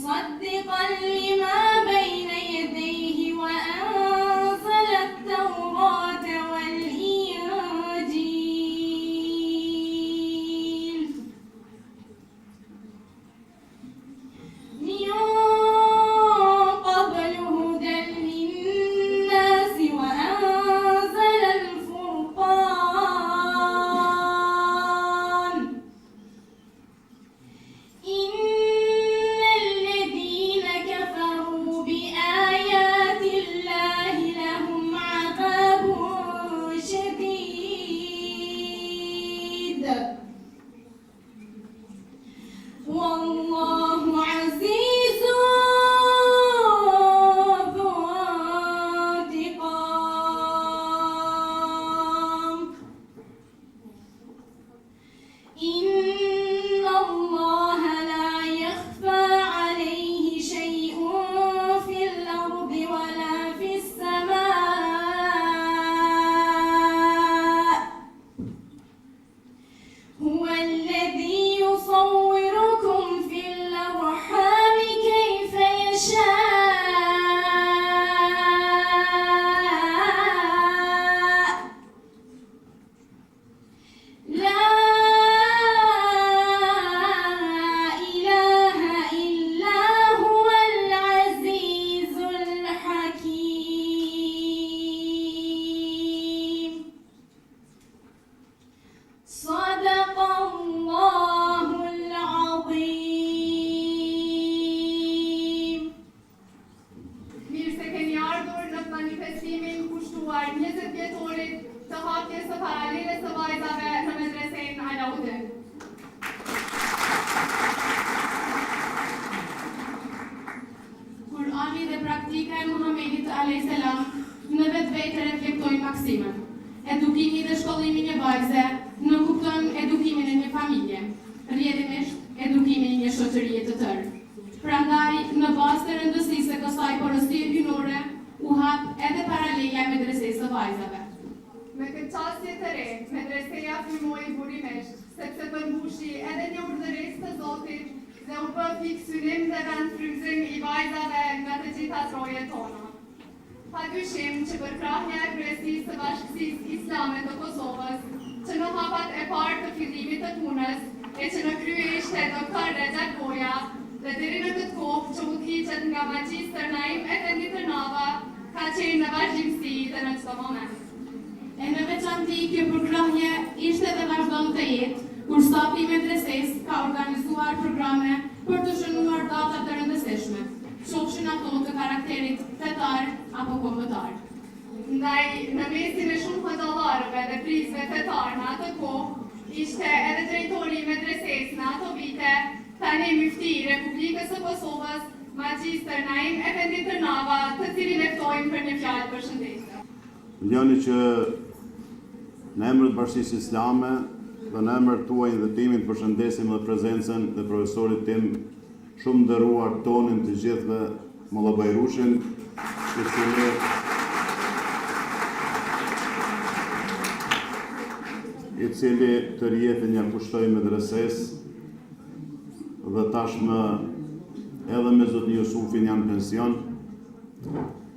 مصدقا لما بين يديه وأنزل التوراة والإنجيل من قبل هدى للناس وأنزل الفرقان إن الذين كفروا بآيات الله لهم عذاب شديد والله عزيز ذو انتقام إن الله لا يخفى عليه شيء في الأرض ولا في السماء هو الذي يصوركم في الأرحام كيف يشاء لا إله إلا هو العزيز الحكيم صدق الله العظيم Mirë se keni ardhur në manifestimin kushtuar 20 vjetorit të hapjes së paraleles së vajzave në medresenë Alaudin. Kurani dhe praktika e Muhamedit alayhis salam në vetvete reflektojnë maksimën. Edukimi dhe shkollimi i një vajze nënkupton edukimin e një familje, rrjedhimisht edukimin e një shoqërie të tërë. Prandaj, në bazë të rëndësisë së kësaj porosie hyjnore, u hap edhe paralelja e medresesë së vajzave. Me këtë qasje të re, medreseja frymoi burimisht, sepse përmbushi edhe një urdhëresë të Zotit dhe u bë pikësynim dhe vend frymëzim i vajzave nga të gjitha trojet tona. Pa dyshim që përkrahja e kryesisë së Bashkësisë Islame të Kosovës, që në hapat e parë të fillimit të punës, e që në krye ishte Doktor Rexhep Goja, dhe deri në këtë kohë që udhëhiqet nga Magjistër Naim Efendi Tërnava, ka qenë në vazhdimësi dhe në çdo moment. E në veçanti kjo përkrahje ishte dhe vazhdon të jetë, kur stafi i medresesë ka organizuar programe për të shënuar data të rëndësishme, qofshin ato të karakterit fetar apo kombëtar. Ndaj, në mesin e shumë hoxhallarëve dhe prijësve fetarë në atë kohë, ishte edhe drejtori i medresesë në ato vite, tani myfti i Republikës së Kosovës, Magjistër Naim Efendi Tërnava, të cilin e ftojmë për një fjalë përshëndetëse. Më lejoni që në emër të Bashkësisë Islame dhe në emër tuajin dhe timin të përshëndesim edhe prezencën e profesorit tim shumë nderuar tonin të gjithëve Molla Bajrushin, i cili i cili tërë jetën ia kushtoi medresesë dhe tashmë edhe me zotni Jusufin janë pension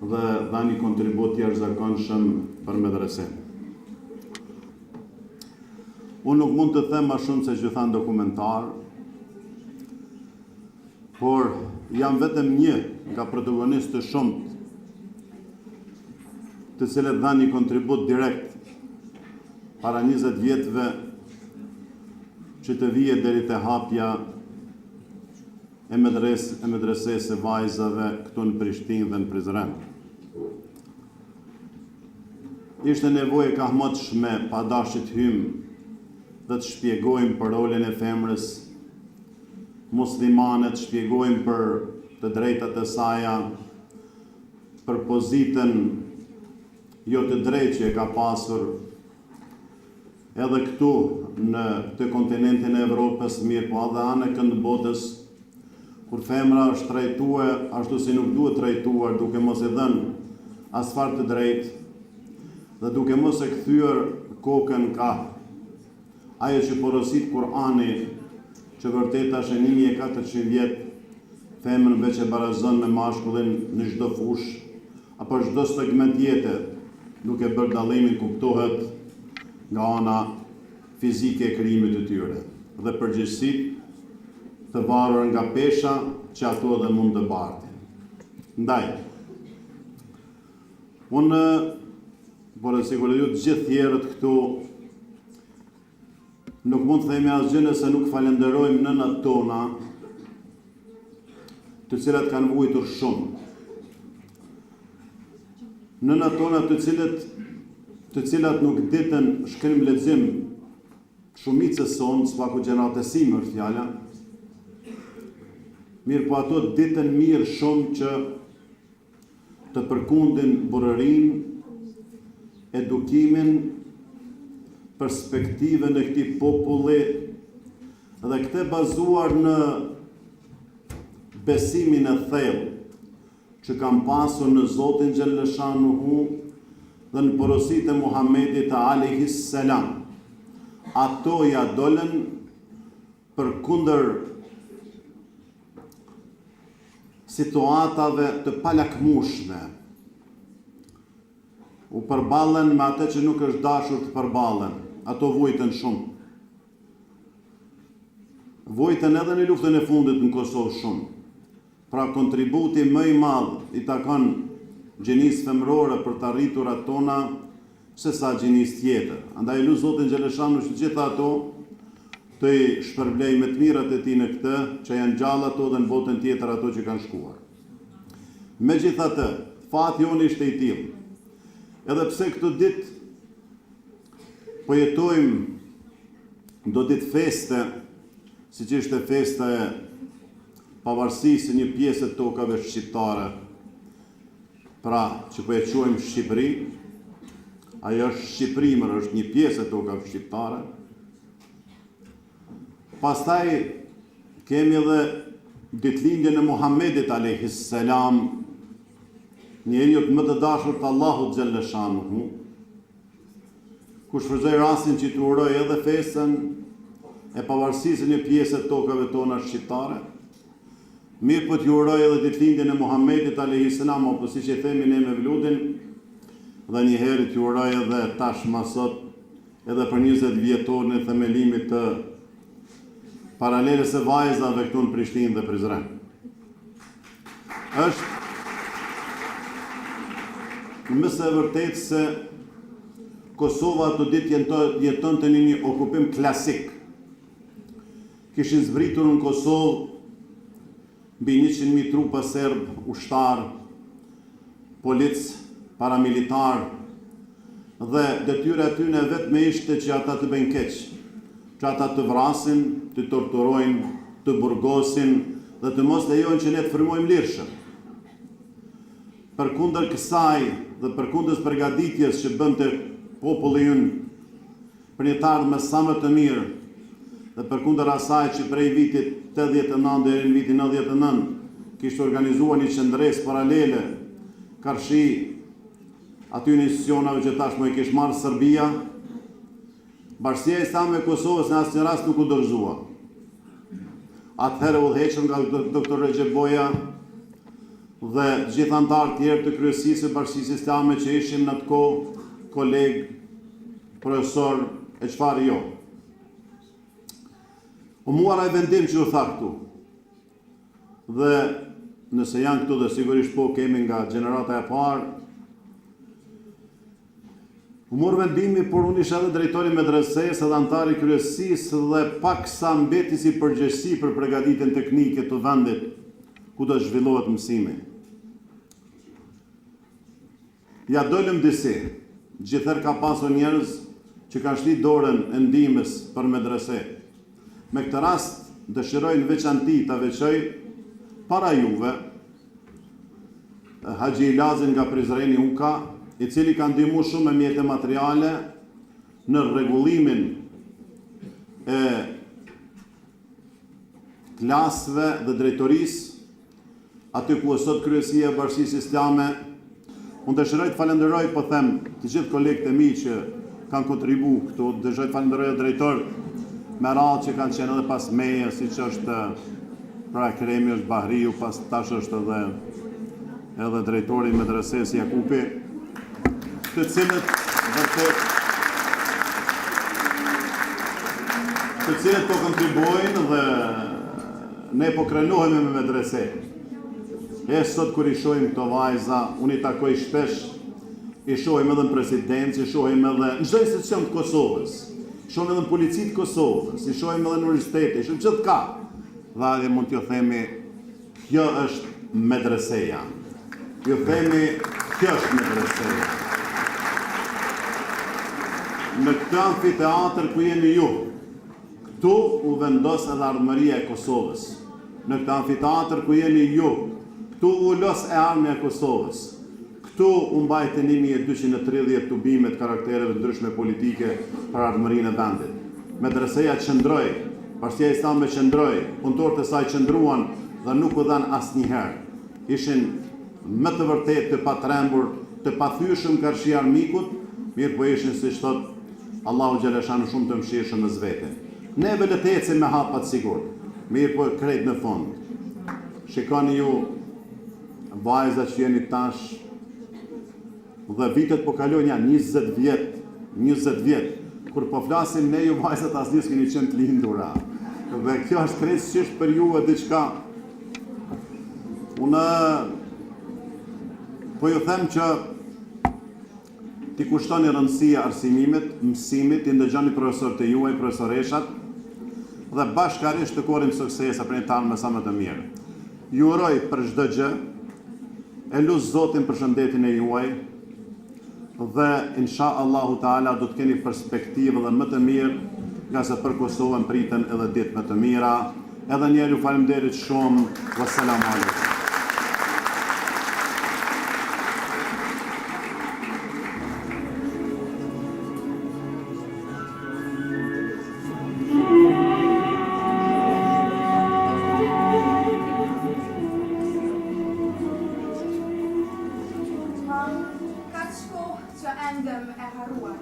dhe dha një kontribut jashtëzakonshëm për medresenë. Unë nuk mund të them ma shumë se që thanë dokumentar, por jam vetëm një nga protagonistë të shumtë të cilët dhanë një kontribut direkt para 20 vjetëve që të vije deri te hapja e medres, e medresesë së vajzave këtu në Prishtinë dhe në Prizren. Ishte nevojë e kahmotshme pa dashtë të hymë dhe të shpjegojmë për rolin e femrës muslimane, të shpjegojmë për të drejtat e saja, për pozitën jo të drejtë që e ka pasur edhe këtu në këtë kontinentin e Evropës, mirëpo edhe anekënd botës, kur femra është trajtue ashtu si nuk duhet trajtuar, duke mos i dhënë asfarë të drejtë dhe duke mos e kthyer kokën ka ajo që porosit Kur'ani, që vërtet tash e 1400 vjet. Femrën veç e barazon me mashkullin në çdo fushë apo çdo segment jete, duke bërë dallimin kuptohet nga ana fizike e krijimit të tyre dhe përgjegjësitë të varura nga pesha që ato edhe mund të bartin. Ndaj, unë, por edhe sikur edhe ju të gjithë tjerët këtu, Nuk mund të themi asgjë nëse nuk falënderojmë nënat tona, të cilat kanë vuajtur shumë. Nënat tona të cilët të cilat nuk ditën shkrim lexim shumicës sonë, së paku gjeneratës sime është fjala. Mirëpo ato ditën mirë shumë që të përkundin burrërinë, edukimin, perspektivën e këtij populli dhe këtë bazuar në besimin e thellë që kanë pasur në Zotin Xhelleshanuhu dhe në porositë e Muhammedit alejhi selam. Ato ia dolën përkundër situatave të palakmueshme, u përballën me atë që nuk është dashur të përballen. Ato vuajtën shumë. Vuajtën edhe në luftën e fundit në Kosovë shumë. Pra kontributi më i madh i takon gjinisë femërore për të arriturat tona se sa gjinisë tjetër. Andaj e lus Zotin Xheleshanu që të gjitha ato të i shpërblejë me të mirat e tij në këtë, që janë gjallë ato dhe në botën tjetër ato që kanë shkuar. Megjithatë, fati jonë ishte i tillë. Edhe pse këto ditë po jetojmë do ditë feste, siç ishte festa e pavarësisë së një pjese të tokave shqiptare, pra që po e quajmë Shqipëri, ajo është Shqipëri, mër është një pjesë e tokave shqiptare. Pastaj kemi edhe ditëlindjen e Muhammedit alayhis salam, njeriut më të dashur të Allahut xhelleshanuhu, ku shfrytëzoj rastin që t'ju uroj edhe festën e pavarësisë së një pjese të tokave tona shqiptare, mirëpo t'ju uroj edhe ditëlindjen e Muhammedit alejhi selam apo siç e themi ne Mevludin, dhe njëherë t'ju uroj edhe tashmë sot edhe për 20 vjetorin e themelimit të paraleles së vajzave këtu në Prishtinë dhe Prizren. Është më se e vërtetë se Kosova ato ditë jetonte në një okupim klasik. Kishin zbritur në Kosovë mbi 100.000 trupa serbë, ushtarë, policë, paramilitarë, dhe detyra e tyne e vetme ishte që ata të bëjnë keq, që ata të vrasin, të torturojnë, të burgosin dhe të mos lejojnë që ne të frymojmë lirshëm. Përkundër kësaj dhe përkundër përgatitjes që bënte populli ynë për një të ardhme sa më të mirë dhe përkundër asaj që prej vitit 89 deri në vitin 99 kishte organizuar një qëndresë paralele karshi atyne institucioneve që tashmë i kish marrë Serbia, Bashkësia Islame e Kosovës në asnjë rast nuk u dorëzua. Atëherë udhëhequr nga Dr. Rexhep Boja dhe të gjithë anëtarë tjerë të kryesisë së Bashkësisë Islame që ishim në atë kohë kolegë, profesor e çfarë jo. U muar ai vendim që u tha këtu. Dhe nëse janë këtu dhe sigurisht po kemi nga gjenerata e parë, U mor vendimi, por unë isha edhe drejtor i medresesë edhe anëtar i kryesisë dhe paksa mbeti si përgjegjësi për përgatitjen teknike të vendit ku do të zhvillohet mësimi. Ia dolëm disi. Gjithherë ka pasur njerëz që kanë shtri dorën e ndihmës për medrese. Me këtë rast dëshiroj në veçanti ta veçoj para juve Haxhi Ilazin nga Prizreni Uka, i cili ka ndihmu shumë me mjete materiale në rregullimin e klasëve dhe drejtorisë, aty ku është sot kryesia e Bashkësisë Islame. Unë dëshiroj të falënderoj, po them, të gjithë kolegët e mi që kanë kontribu këtu, dëshiroj të falënderoj edhe drejtorët me radhë që kanë qenë edhe pas meje, siç është. Pra Ekremi është Bahriu, pas tash është edhe edhe drejtori i medresesë Jakupi, të cilët vërtet të cilët po kontribuojnë dhe ne po krenohemi me medrese. E sot kur i shohim këto vajza, unë i takoj shpesh, i shohim edhe në presidencë, i shohim edhe në çdo institucion të Kosovës, i shohim edhe në polici të Kosovës, i shohim edhe në universitete, i shohim gjithkah. Dhe edhe mund t'ju themi Kjo është medreseja. Ju themi, kjo është medreseja. Në këtë amfiteatër ku jeni ju, këtu u vendos edhe ardhmëria e Kosovës. Në këtë amfiteatër ku jeni ju, këtu u vendos e ardhmja e Kosovës. Këtu u mbajtën 1230 tubime të karaktereve të ndryshme politike për ardhmërinë e vendit. Medreseja qëndroi, Bashkësia Islame qëndroi, punëtorët e saj qëndruan dhe nuk u dhanë asnjëherë. Ishin me të vërtetë të patrembur, të pathyeshëm karshi armikut, mirëpo ishin siç thotë Allahu xheleshanuhu shumë të mëshirshëm mes vete. Neve le të ecim me hapa të sigurt, mirëpo krejt në fund. Shikoni ju Vajza që jeni tash dhe vitet po kalojnë janë 20 vjet, 20 vjet. Kur po flasim ne ju vajzat asnjë s'keni qenë të lindura. Dhe kjo është krejtësisht për ju e diçka. Unë po ju them që T'i kushtoni rëndësi arsimimit, mësimit, t'i ndëgjoni profesorët e juaj, profesoreshat dhe bashkarisht të korrim suksese për një të ardhme sa më të mirë. Ju uroj për çdo gjë, e lus Zotin për shëndetin e juaj dhe insha Allahu Teala do të keni perspektivë edhe më të mirë, ngase për Kosovën priten edhe ditë më të mira. Edhe një herë ju faleminderit shumë. Wassalamu alaikum. Kaq kohë që endem e harruar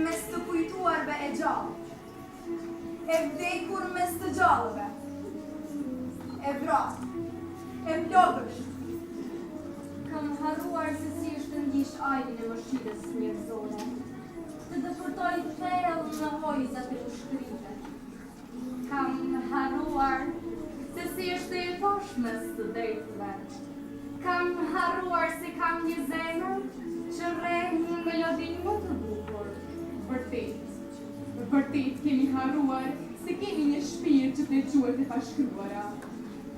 Mes të kujtuarve e gjallë E vdekur mes të gjallëve. E vrarë. E plogësht. Kam harruar se si është të ndish ajrin e mëshirës njerëzore. Të depërtoj thellë në hojëzat e mushkërive. Kam harruar se si është të jetosh mes të drejtëve. Kam harruar se kam një zemër që rreh një melodi më të bukur. Vërtet, Vërtet kemi harruar se kemi një shpirt që flet gjuhët e pashkruara.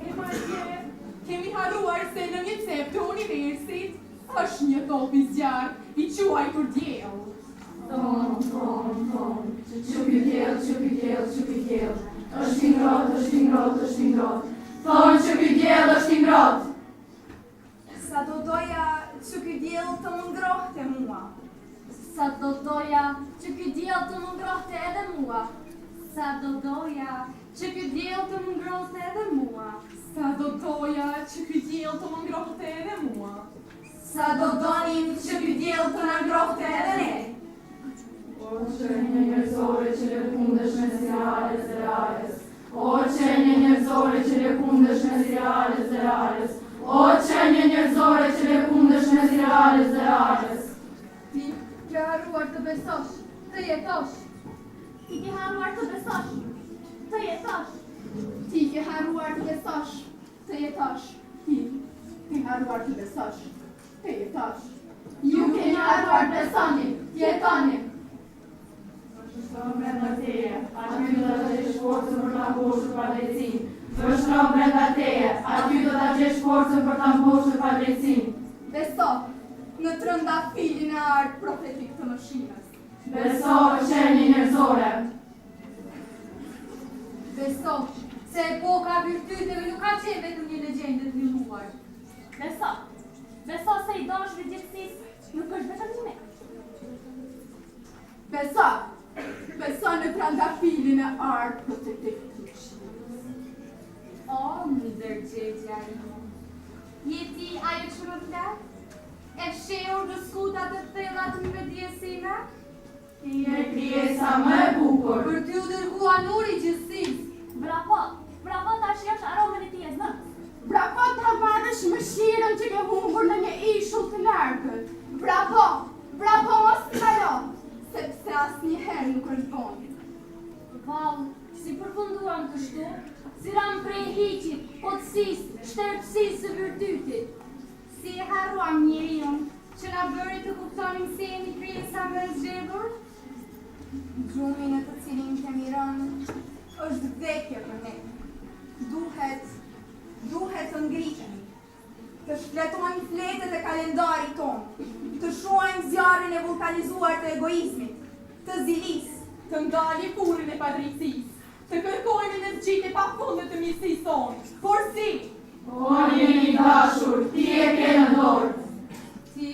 E madje, kemi harruar se në një cep të universit është një top i zjarrtë i quajtur diell. Thonë, thonë, thonë, që ky diell, që ky diell, që ky diell, është i ngrohtë, është i ngrohtë, është i ngrohtë. Thonë që ky diell është i ngrohtë. Sa do doja që ky diell të më ngrohte mua. Sa do doja që ky diell të më ngrohte edhe mua. Sa do doja që ky diell të më ngrohte edhe mua. Sa do doja që ky diell të më ngrohte edhe mua. Sa do donim që ky diell të na ngrohte edhe ne. O qenie njerëzore që lëkundesh mes irreales dhe reales. O qenie njerëzore që lëkundesh mes irreales dhe reales. O qenie njerëzore që lëkundesh mes irreales dhe reales. Ti ke harruar të besosh, të jetosh. Ti ke harruar të besosh, të jetosh. Ti ke harruar të besosh, të jetosh. Ti ke harruar të besosh, të jetosh. Ju keni harruar të besoni, të jetoni. Vështro brenda teje, aty do ta gjesh forcën për ta mposhtur padrejtësinë. Vështro brenda teje, aty do ta gjesh forcën për ta mposhtur padrejtësinë. Beso në trëndafilin e artë profetik të mëshirës. Beso qenie njerëzore. Beso se epoka e virtyteve nuk ka qenë vetëm një legjendë e trilluar. Beso, beso se i dashuri i gjithësisë nuk është vetëm një mik. Beso, beso në trëndafilin e artë profetik të mëshirës. O, ndërgjegjja ime, je ti ajo që më flet? E fshehur në skutat e thella të ndërgjegjes sime? Ti je krijesa më e bukur. Për ty u dërgua nuri i gjithësisë. Vrapo, vrapo tash. shijosh aromën e tij e zemrës. Vrapo ta marrësh mëshirën që ke humbur në një ishull të largët. Vrapo, vrapo mos ndalo, sepse asnjëherë nuk është vonë. Vallë, si përfunduam kështu? Si ramë pre e hiçit, kotësisë, shterpësisë së virtytit? Si e harruam njeriun që na bëri të kuptonim se jemi krijesa më e zgjedhur? Gjumi në të cilin kemi rënë është vdekje për ne. Duhet, duhet të ngrihemi, të shfletojmë fletët e kalendarit tonë, të shuajmë zjarrin e vullkanizuar të egoizmit, të zilisë, të ndalim furrën e padrejtësisë, të kërkojmë energjitë e pafundme të mirësisë sonë. Por si? O njeri i dashur, ti e ke në dorë. Ti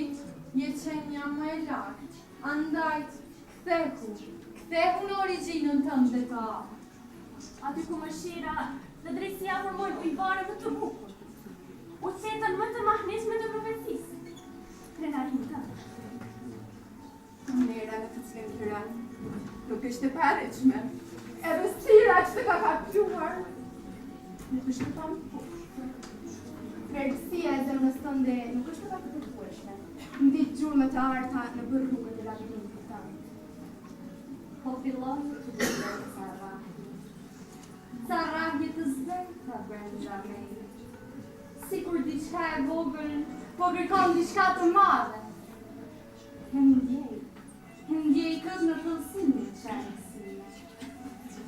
je qenia më e lartë, andaj kthehu, kthehu në origjinën tënde të artë. Aty ku mëshira dhe drejtësia formojnë ujëvarën më të bukur, uqetën më të mahnitshme të profecisë, krenarinë tënde. Mënyra në të cilën ke rënë nuk është e paarritshme. Errësira që të ka kapluar nuk është e pamposhtur. Largësia e zemrës tënde nuk është e pakuptueshme. Ndiq gjurmët e arta nëpër rrugët e labirintit tënd. Po fillon të dëgjoj ca rrahje. Ca rrahje të zbehta brenda meje. Sikur diçka e vogël po kërkon diçka të madhe. E ndjej, e ndjej këtë në thellësinë e qenies sime.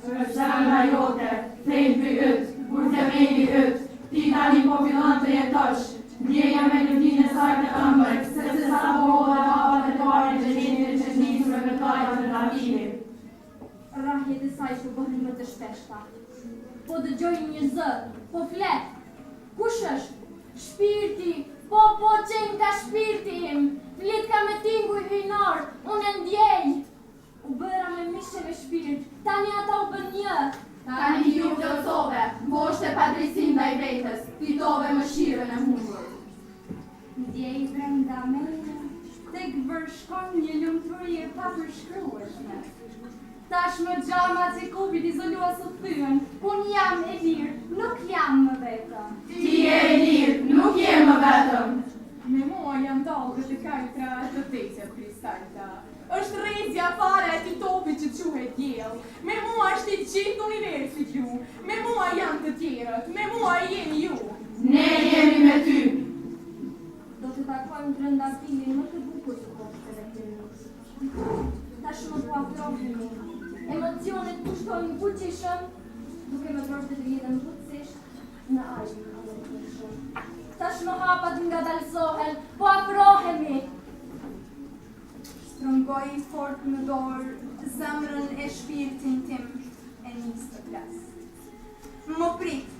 Është zemra jote, thelbi yt, gurthemeli yt, ti tani po fillon të jetosh, ndjeje melodinë e saj të ëmbël, sepse sapo hodhe hapat e parë në xhenetin e qesnisur me taje trëndafili. Rrahjet e saj po bëhen më të shpeshta. Po dëgjoj një zë, po flet. Kush është? Shpirti, po, po, qenka shpirti im. Flitka me tinguj hyjnorë, unë e ndjej. U bëra me mish e me shpirt, tani ata u bënë një. Tani ti u plotësove, mposhte padrejtësinë ndaj vetes, fitove mëshirën e humbur. Ndjej brenda meje, tek vërshkon një lumturi e papërshkrueshme. Tashmë xhamat e kubit izolues u thyen, unë jam e lirë, nuk jam më vetëm. Ti je e lirë, nuk je më vetëm. Me mua janë dallgët e kaltra të vdekjes kristalta. Është rrezja fara e atij topit që quhet diell. Me mua është i gjithë universi blu. Me mua janë të tjerët, me mua jeni ju. Ne jemi me ty. Do të takojmë trëndafilin më të bukur të kopshteve të mi. Tashmë po afrohemi. Emocionet pushtojnë fuqishëm, duke më bërë të rrjedhem butësisht në ajrin e adhurueshëm. Tashmë hapat ngadalësohen, po afrohemi. Shtrëngoj fort në dorë zemrën e shpirtin tim e nis të flas. Më prit,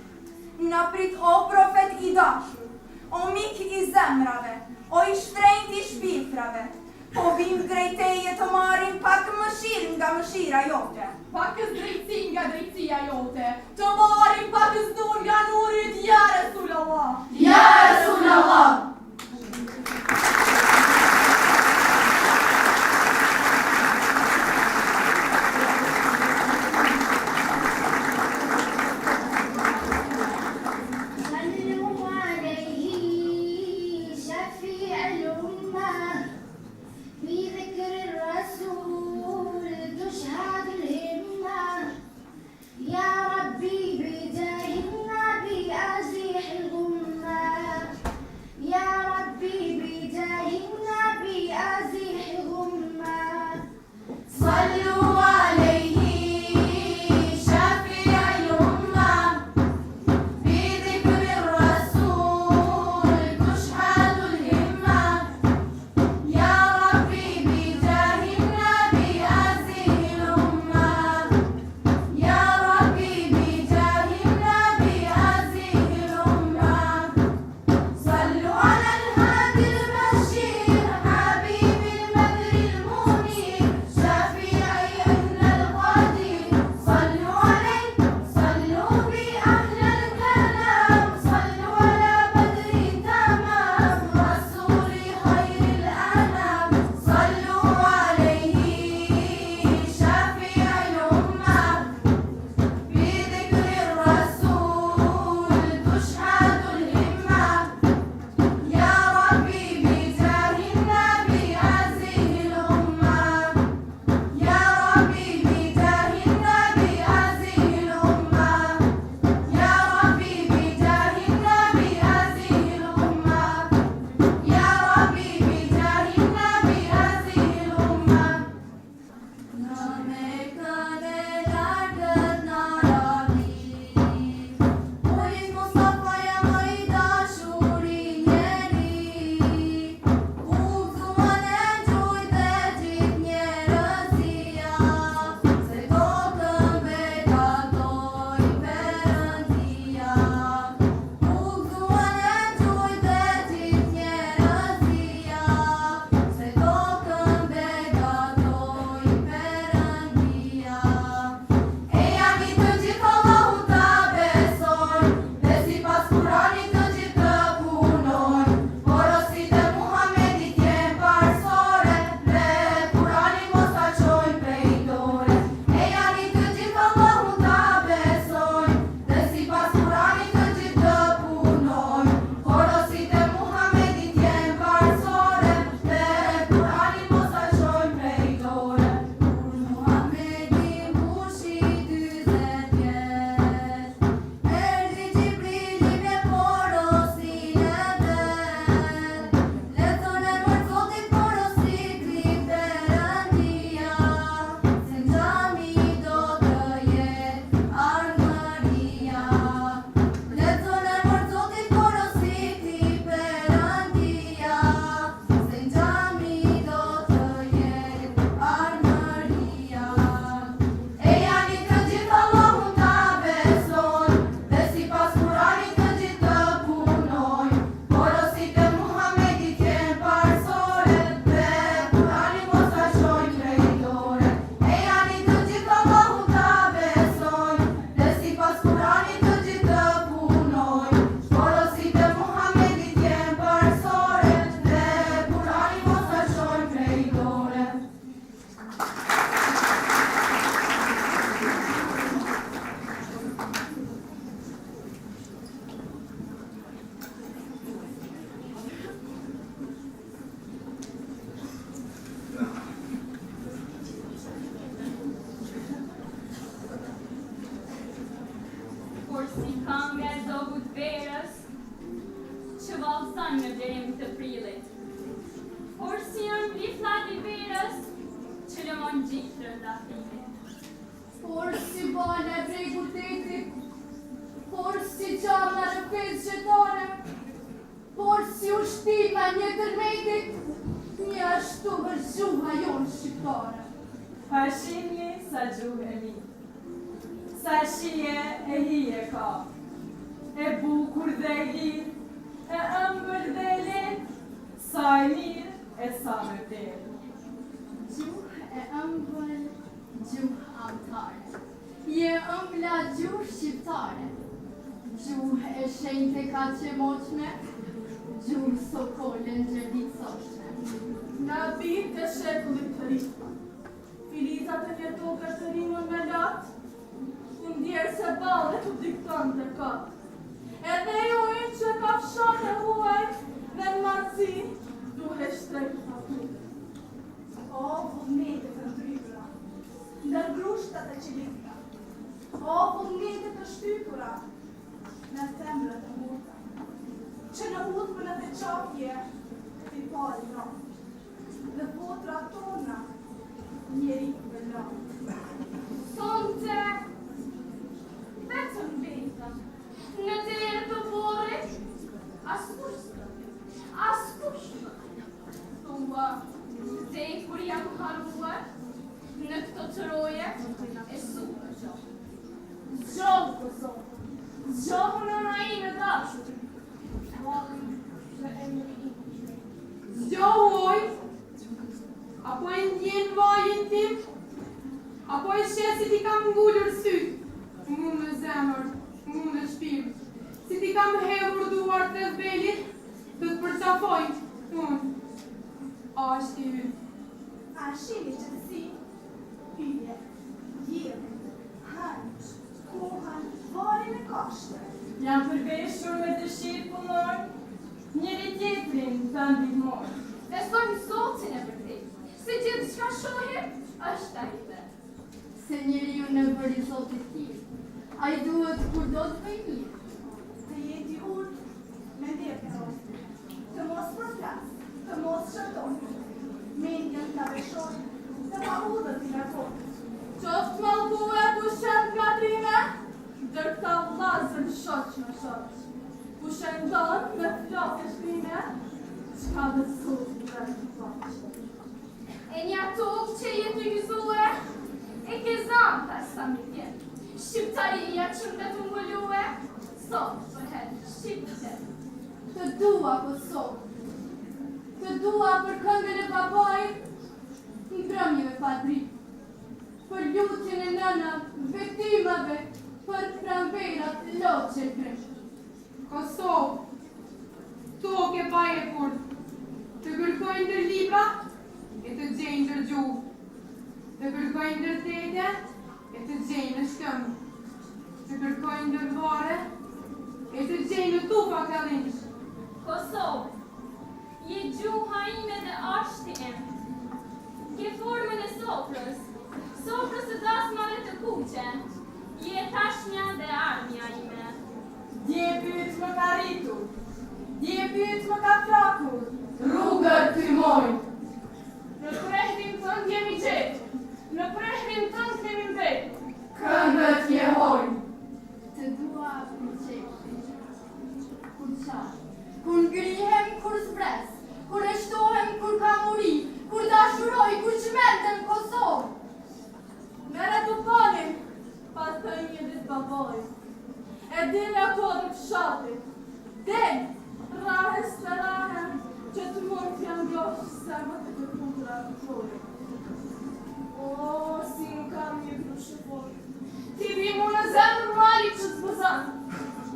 na prit o profet i dashur, o mik i zemrave, o i shtrenjtë i shpirtrave, po vijmë drejt teje të marrim pak mëshirë nga mëshira jote. Pakëz drejtësi nga drejtësia jote, të marrim pakëz nur nga nuri yt ja Resulallah. Ja Resulallah. يا ربي بجاه النبي أزيح الغمة. që vallëzon në vlerim të prillit. Por si ëmbli fllad i verës që lëmon gjithë trëndafilit. Por si vala e bregut detit, por si gjama rrëfesë gjetare, por si ushtima e një tërmetit, njashtu është gjuha jonë shqiptare. Pa e shihni sa gjuhë e mirë, sa shije e hije ka, e bukur dhe e lirë, e ëmbël dhe e lehtë, sa e mirë e sa me vlerë. Gjuhë e ëmbël, gjuhë amtare, je e ëmbla gjuhë shqiptare, gjuhë e shenjtë e kaq e moçme, gjuhë sokole në gjerditë sotshme. Na bijtë e shekullit të ri, filizat e një toke të rimun me lot, u ndjerë se ballit u diktonte kot. Edhe ju ynë që kafshatë e huaj dhe në marrëzi duhej shtrejt fatu. O vullnete të ndrydhura, ndër grushtat e qelikta, o vullnete të shtypura, në themrat e ngurta, që në hutbën e qafje, i pari ra, dhe votrat tona, njeri me la. Sonte, vetëm vetëm, në derë të vorrit, askush s'do, askush më Thua, vdekur jam harruar, në këto troje, e super gjohë. Zgjohu, Kosovë, zgjohu nëna ime dashur, Vallin dhe emri im. Zgjohu oj, apo e ndjen vajin tim, apo e sheh si t'i kam ngulur sytë, mu në zemër, mu në shpirt, si t'i kam hedhur duart rreth belit, të të përqafoj, unë, ashti yt. A shihni qetësi, yje, diellin, hënë, kohën, valin e kashtë. Jam përveshur me dëshirë punojnë, njëri tjetrin ta ndihmojnë. Besojmë Zotin e vërtetë, se gjithçka shohim është ai vetë. Se njeriun e bëri Zoti thirr, ai duhet kurdo të bëjë mirë. Të jetë i urtë, me nder të Zotit, të mos përflas, të mos qortojë, mendjen ta veshojë, të paudhët t'i largojë. Qoftë mallkue kush qet ngatrime, ndër këta vllazën shoq me shoq. Kush e ndon me flokë e shkrime, çka dhe Zoti vetë i paç. E një tokë që je tu gëzue, e ke zanë tash sa mi vjet. Shqiptaria që më të mbulue, sot përherë shqip flet. Të dua, Kosovë, të dua për këngën e babait, mbrëmjeve pa dritë, për lutjen e nënave, vetimave, për pranverat lot gjelbrim. Kosovë, tokë e paepur, të kërkoj ndër libra e të gjej ndër gjuhë, të kërkoj ndër dete e të gjej në shkëmb, të kërkoj ndër varre e të gjej në tufa kallinjsh. Kosovë, je gjuha ime dhe ashti im. Ke formën e sofrës, sofrës së dasmave të kuqe. Je e tashmja dhe e ardhmja ime. Djepi yt më ka rritur, djepi yt më ka flakur, rrugët tymojnë. Në prehrin tënd jemi gjetur, në prehrin tënd kemi mbetur. Këngët jehojnë. Të dua kur qeshi, kur qaj, kur ngrihem, kur zbres, kur rreshtohem, kur kam uri, kur dashuroj, kur çmendem Kosovë. Merre tupanin, pat thënë një ditë babai. E din e kodrë fshatit. Del, rrahe s'të rrahe, që të mund t'ja ngrohsh zemrat e këputura të torit. O, si nuk kam një grusht të fortë. T'i bi mu në zemër mali që s'gëzon.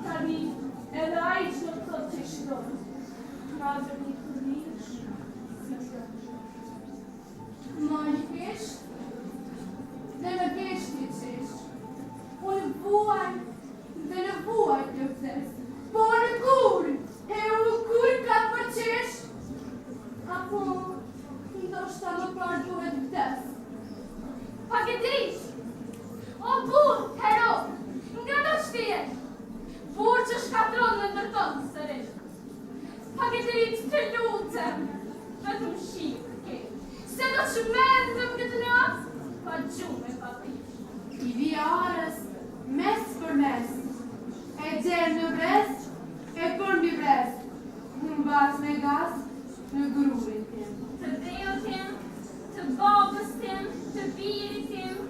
Tani, edhe ai që do të thotë që i shikon. Madje kur të rish, si të Mali kesh, dhe në veshti qesh. Unë vuaj, dhe në vuajtje vdes. Po në kur, e u kur ka përqesh? Apo, ndoshta më parë duhet vdes. Pak e drish, o burr, hero, nga do që të jesh, burr që shkatërron dhe ndërton sërish. pak e dritë, të lutem. Vetëm shi ke. Se do çmendem këtë natë, pa gjumë e pa pishë. I vij arës, mes për mes, e gjer në brez, e përmbi brez, humbas me gaz në grurin tim. Të dheut tim, të babës tim, të birit tim,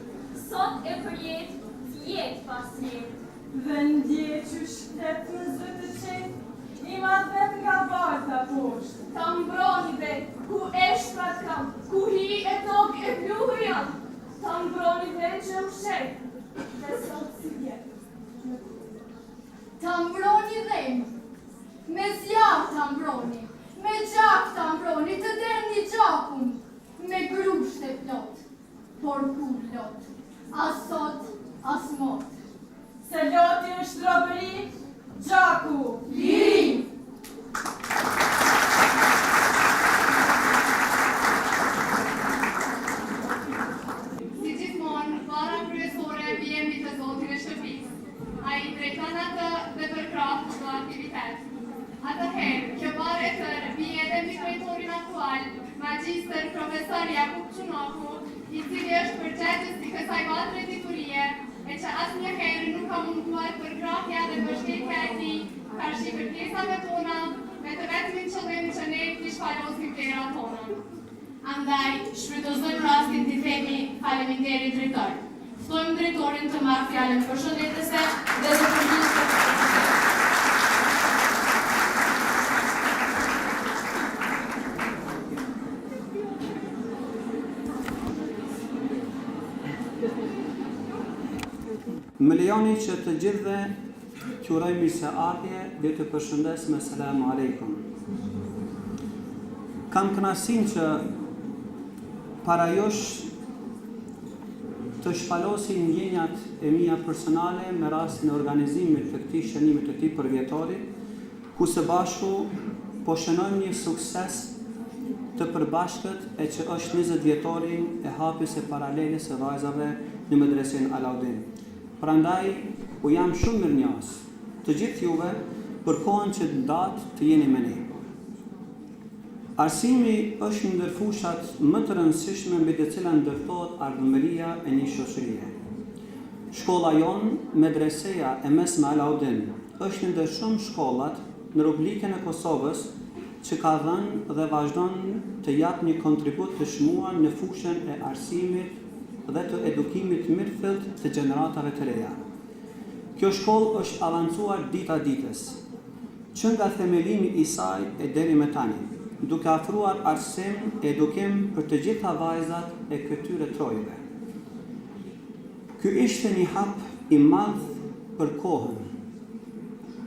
sot e përjetë, jetë pas jetë. Dhe ndje qysh flet me zë të qetë, im atdhe nga balta poshtë. Ta mbroni dhe, ku eshtrat kam, ku hi e tokë e pluhur jam, ta mbroni dhe që u shet, dhe sot si vjet, në kurrë. Ta mbroni dhenë, me zjarr ta mbroni, me gjak ta mbroni, të derdhni gjakun, me grushte plot, por kurrë lot, as sot, as mot. Se loti është robëri, gjaku, liri! Si gjithmonë, barra kryesore bie mbi të zotin e shtëpisë. Ai drejton atë dhe përkrah çdo aktivitet. Atëherë, kjo barrë e tërë bie edhe mbi drejtorin aktual, magjistër profesor Jakup Çunaku, i cili është përgjegjës i kësaj vatre diturie, e që asnjëherë nuk ka munguar përkrahja dhe mbështetja e tij karshi kërkesave tona, me të vetmin qëllim që ne t'i shpalosim vlerat tona. Andaj, shfrytëzojmë rastin t'i themi faleminderit drejtor. Ftojmë drejtorin të marrë fjalën përshëndetëse dhe të përmbyllë këtë aktivitet. Më lejoni që të gjithëve t'ju uroj mirëseardhje dhe t'ju përshëndes me selamu alejkum. Kam kënaqësinë që para jush të shpalosi ndjenjat e mia personale me rastin e organizimit të këtij shënimi të këtij përvjetori, ku së bashku po shënojmë një sukses të përbashkët e që është 20 vjetorin e hapjes së paraleles së vajzave në Medresenë Alaudin. Prandaj, u jam shumë mirënjohës të gjithë juve për kohën që ndatë të jeni me ne. Arsimi është një ndër fushat më të rëndësishme mbi të cilat ndërtohet ardhmëria e një shoqërie. Shkolla jonë, Medreseja e Mesme Alaudin, është një ndër shumë shkollat në Republikën e Kosovës që ka dhënë dhe vazhdon të japë një kontribut të çmuar në fushën e arsimit dhe të edukimit mirëfilltë të gjeneratave të reja. Kjo shkollë është avancuar dita ditës. Që nga themelimi i saj e deri më tani, duke afruar arsim e edukim për të gjitha vajzat e këtyre trojeve. Ky ishte një hap i madh për kohën,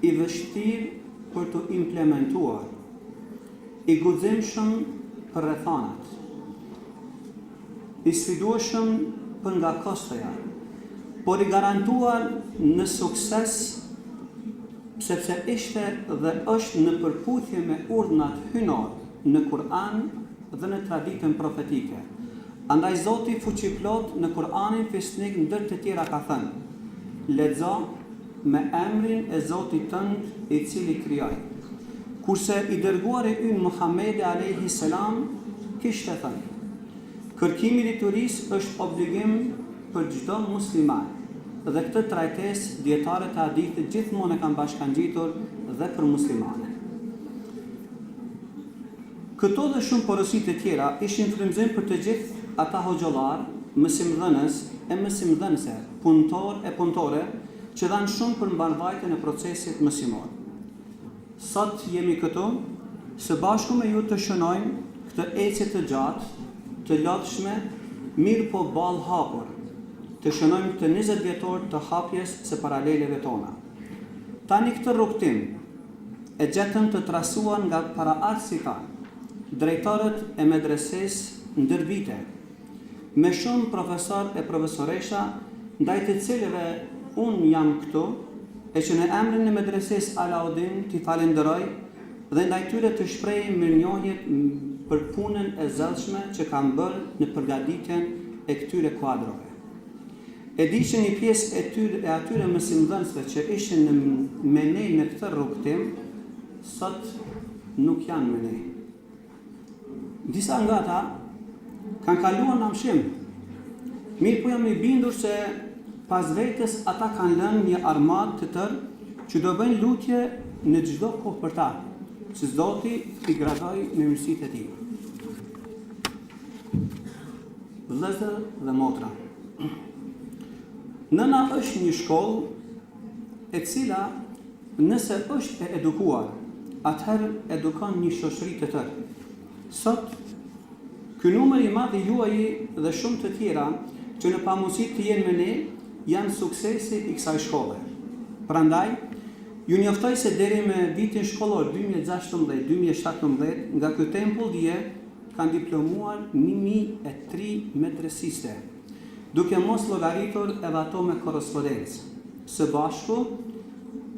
i vështirë për t'u implementuar, i guximshëm për rrethanat, i sfidueshëm për nga kostoja, por i garantuar në sukses sepse ishte dhe është në përputhje me urdhnat hyjnorë në Kur'an dhe në traditën profetike. Andaj Zoti Fuqiplotë në Kur'anin fisnik ndër të tjera ka thënë, Lexo me emrin e Zotit tënd i cili krijoi. Kurse i dërguari ynë Muhamedi alejhi selam kishte thënë, Kërkimi i diturisë është obligim për çdo musliman dhe këtë trajtesë dijetarët e hadithit gjithmonë e kanë bashkangjitur dhe për muslimanin. Këto dhe shumë porosi të tjera ishin frymëzim për të gjithë ata hoxhollarë, mësimdhënës e mësimdhënëse, punëtorë e punëtore që dhanë shumë për mbarëvajtjen e procesit mësimor. Sot jemi këtu, së bashku me ju të shënojmë këtë ecje të gjatë, të lodhshme, mirëpo ballëhapur, të shënojmë këtë 20 vjetor të hapjes së paraleleve tona. Tani këtë rrugëtim e gjetëm të trasuar nga paraardhësit tanë, drejtorët e medresesë ndër vite, me shumë profesorë e profesoresha, ndaj të cilëve unë jam këtu, e që në emrin e Medresesë Alaudin t'i falënderoj dhe ndaj tyre të shpreh mirënjohjet për punën e zellshme që kanë bërë në përgatitjen e këtyre kuadrove. E di që një pjesë e tyre e atyre mësimdhënësve që ishin në me ne në këtë rrugëtim, sot. nuk janë me ne. Disa nga ata kanë kaluar në amshim. Mirëpo jam i bindur se pas vetes ata kanë lënë një armatë të tërë që do bëjnë lutje në çdo kohë për ta, që Zoti t'i gradojë me mirësitë e tij. Vëllezër dhe motra. Nëna është një shkollë e cila Nëse është e edukuar, atëherë edukon një shoqëri të tërë. Sot, ky numër i madh i juaji dhe shumë të tjera që në pamundësi të jenë me ne, janë suksesi i kësaj shkolle. Prandaj, ju njoftoj se deri me vitin shkollor 2016, 2017 nga ky tempull dije kanë diplomuar 1003 medresiste. Duke mos llogaritur edhe ato me korrespodencë. Së bashku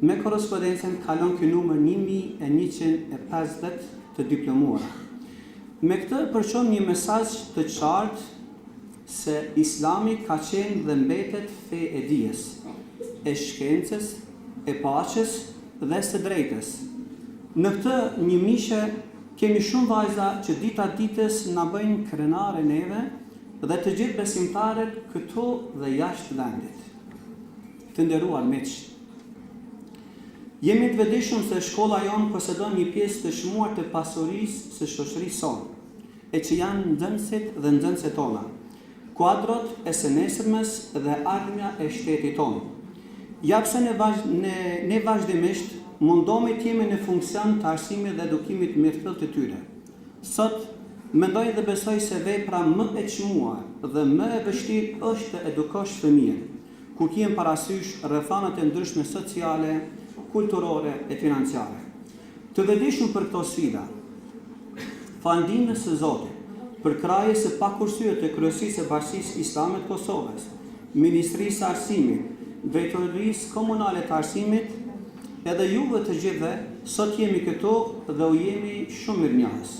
me korrespodencën kalon ky numër 1150 të diplomuara. Me këtë përçojmë një mesazh të qartë se Islami ka qenë dhe mbetet fe e dijes, e shkencës, e paqes dhe së drejtës. Në këtë njëmijëshe kemi shumë vajza që dita ditës na bëjnë krenare neve dhe të gjithë besimtarët këtu dhe jashtë vendit. Të nderuar miq, jemi të vetëdijshëm se shkolla jonë posedon një pjesë të çmuar të pasurisë së shoqërisë sonë, e që janë nxënësit dhe nxënëset tona, kuadrot e së nesërmes dhe ardhmja e shtetit tonë. Ja pse ne, ne, ne vazhdimisht mundohemi të jemi në funksion të arsimit dhe edukimit mirëfilltë të tyre. Sot, mendoj dhe besoj se vepra më e çmuar dhe më e vështirë është të edukosh fëmijën, kur kihen parasysh rrethanat e ndryshme sociale, kulturore e financiare. Të vetëdijshëm për këto sfida, falë ndihmës së Zotit, përkrahjes së pakursyer të Kryesisë së Bashkësisë Islame të Kosovës, Ministrisë së Arsimit, Drejtorisë Komunale të Arsimit, edhe juve të gjithëve, sot jemi këtu dhe u jemi shumë mirënjohës.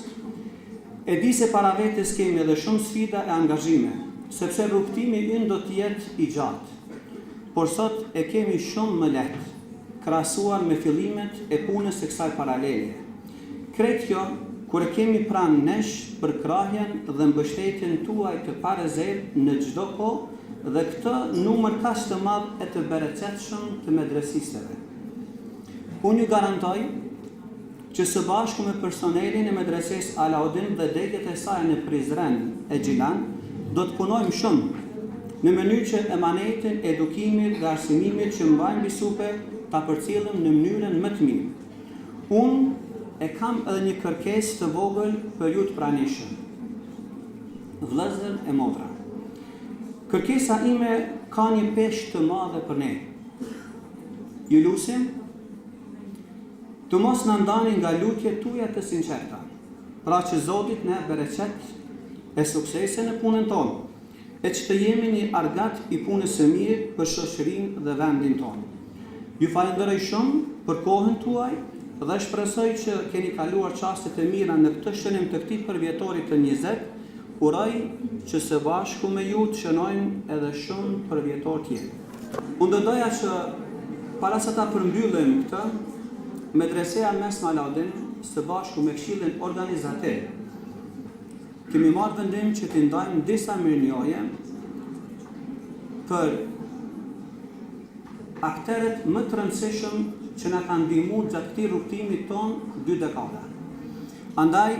E di se para vetes kemi edhe shumë sfida e angazhime, sepse rrugëtimi ynë do të jetë i gjatë. Por sot e kemi shumë më lehtë, krahasuar me fillimet e punës së kësaj paraleleje. Krejt kjo, kur e kemi pranë nesh përkrahjen dhe mbështetjen tuaj të parezervë në çdo kohë dhe këtë numër kaq të madh e të bereqetshëm të medresisteve. Unë ju garantoj që së bashku me personelin e Medresesë Alaudin dhe degët e saj në Prizren e Gjilan, do të punojmë shumë, në mënyrë që emanetin e edukimit dhe arsimimit që mbajmë mbi supe ta përcjellim në mënyrën më të mirë. Unë e kam edhe një kërkesë të vogël për ju të pranishëm. Vëllezër e motra. Kërkesa ime ka një peshë të madhe për ne. Ju lusim të mos na ndani nga lutjet tuaja të sinqerta, pra që Zoti të na jap bereqet e suksese në punën tonë. e që të jemi një argat i punës së mirë për shoqërinë dhe vendin tonë. Ju falënderoj shumë për kohën tuaj dhe shpresoj që keni kaluar çaste të mira në këtë shënim të këtij përvjetori të 20, uroj që së bashku me ju të shënojmë edhe shumë përvjetorë tjerë. Unë do doja që para se ta përmbyllim këtë, Medreseja Mesme Alaudin së bashku me Këshillin Organizativ Kemi marrë vendim që t'i ndajmë disa mirënjohje për akterët më të rëndësishëm që na kanë ndihmuar gjatë këtij rrugëtimi tonë dy dekada. Andaj,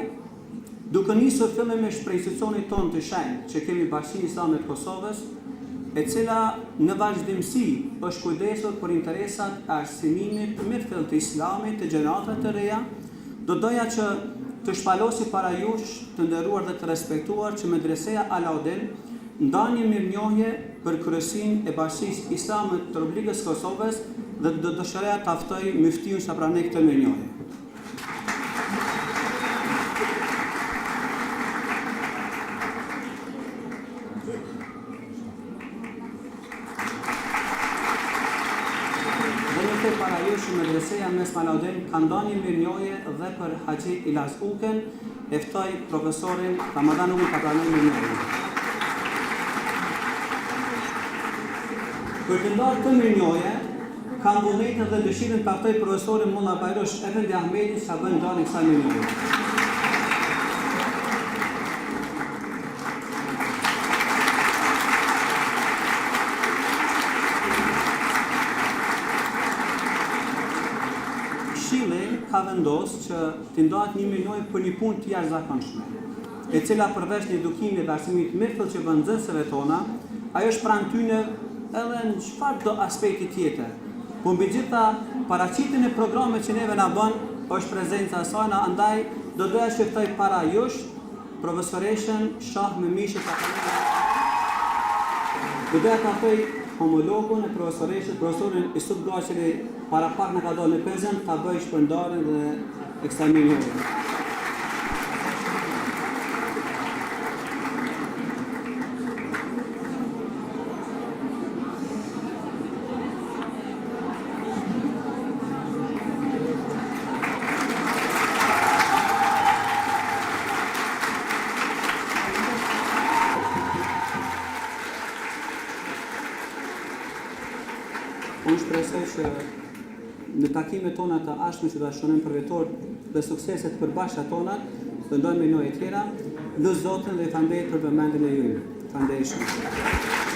duke nisur fillimisht prej institucionit tonë të shenjtë që kemi Bashkësinë Islame të Kosovës, e cila në vazhdimësi është kujdesur për interesat e arsimimit të mirëfilltë të Islamit të gjeneratave të reja, Do doja që të shpalosi para jush, të nderuar dhe të respektuar, që Medreseja Alaudin ndan një mirënjohje për Kryesinë e Bashkësisë Islame të Republikës së Kosovës dhe do dëshiroja ta ftoj myftiun që ta pranojë këtë mirënjohje. Dhe njoftoj para jush që Medreseja Mesme Alaudin ka nda një mirënjohje dhe për Haxhi Ilaz Ukën, e ftoj profesorin Ramadan Ukën ta pranojë mirënjohjen. Për të ndarë këtë mirënjohje, Kam vullnetin dhe dëshirën ta ftoj profesorin Mulla Bajrush Efendi Ahmeti që ta bëjë ndarjen e kësaj mirënjohje. Këshilli ka vendosë që t'i ndahet një mirënjohje për një punë të jashtëzakonshme, e cila përveç një edukimi dhe arsimimi të mirëfilltë që bën nxënësve tona, ajo është pranë tyne edhe në çfarëdo aspekti tjetër. Po mbi gjitha paraqitjen e programit që neve na bën është prezenca e saj, andaj do doja që ftoj para jush Profesoreshën Shah Mëmishë ta Do doja ta ftoj homologun e profesoreshës, profesorin Isuf Gaçeli, para pak na ka dalë në pension, ta bëjë shpërndarjen dhe e kësaj mirënjohje. Unë shpresoj që në takimet tona të ardhshme që do të shënojmë përvjetor dhe sukseset e përbashkëta tona, do ndajmë mirënjohje tjera. Lus Zotin dhe ju falenderoj për vëmendjen e juaj. Faleminderit shumë.